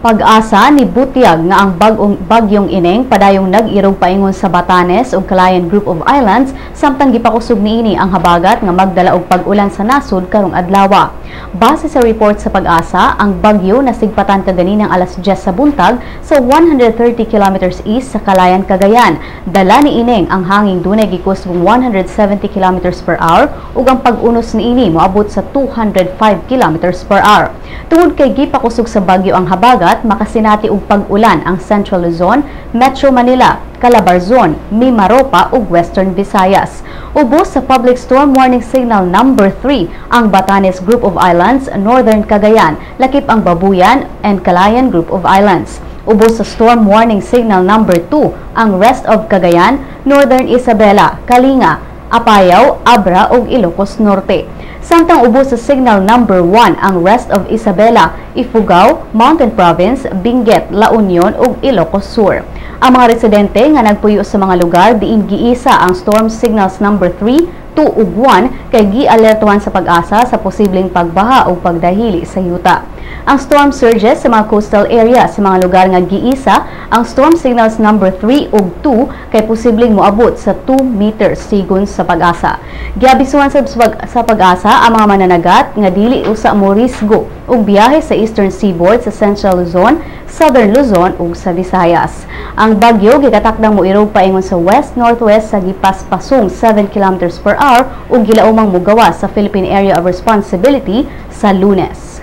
Pag-asa nibutyag nga ang bag-ong bagyong Ineng padayong nag-irog paingon sa Batanes ug Calayan Group of Islands samtang gipakusog niini ang habagat nga magdala og pag-ulan sa nasod karong adlaw. Base sa report sa Pag-asa, ang bagyo nasigpatan kaganinang alas 10 sa buntag sa 130 kilometers east sa Calayan, Cagayan. Dala ni Ineng ang hanging dunay gikusgong 170 kilometers per hour ug ang pag-unos niini moabot sa 205 kilometers per hour. Tungod kay gipakusog sa bagyo ang habagat, makasinati og pag-ulan ang Central Luzon, Metro Manila, Calabarzon, Mimaropa ug Western Visayas. Ubos sa Public Storm Warning Signal number 3 ang Batanes Group of Islands, Northern Cagayan, lakip ang Babuyan and Calayan Group of Islands. Ubos sa Storm Warning Signal number 2 ang rest of Cagayan, Northern Isabela, Kalinga, Apayao, Abra ug Ilocos Norte. Samtang ubos sa signal number 1 ang rest of Isabela, Ifugao, Mountain Province, Benguet, La Union ug Ilocos Sur. Ang mga residente nga nagpuyo sa mga lugar diin giisa ang storm signals number 3, 2 ug 1 kay gialertuhan sa Pag-asa sa posibleng pagbaha o pagdahili sa yuta. Ang storm surges sa mga coastal area sa mga lugar nga giisa ang storm signals number 3 ug 2 kay posibleng moabot sa 2 meters, sigon sa Pag-asa. Giabisuhan sa Pag-asa ang mga mananagat nga dili usa mo risgo og biyahe sa eastern seaboard sa Central Luzon, Southern Luzon ug sa Visayas. Ang bagyo gikatakdang moirog paingon sa west-northwest sa gipaspasong 7 kilometers per hour ug gilaumang mogawas sa Philippine Area of Responsibility sa Lunes.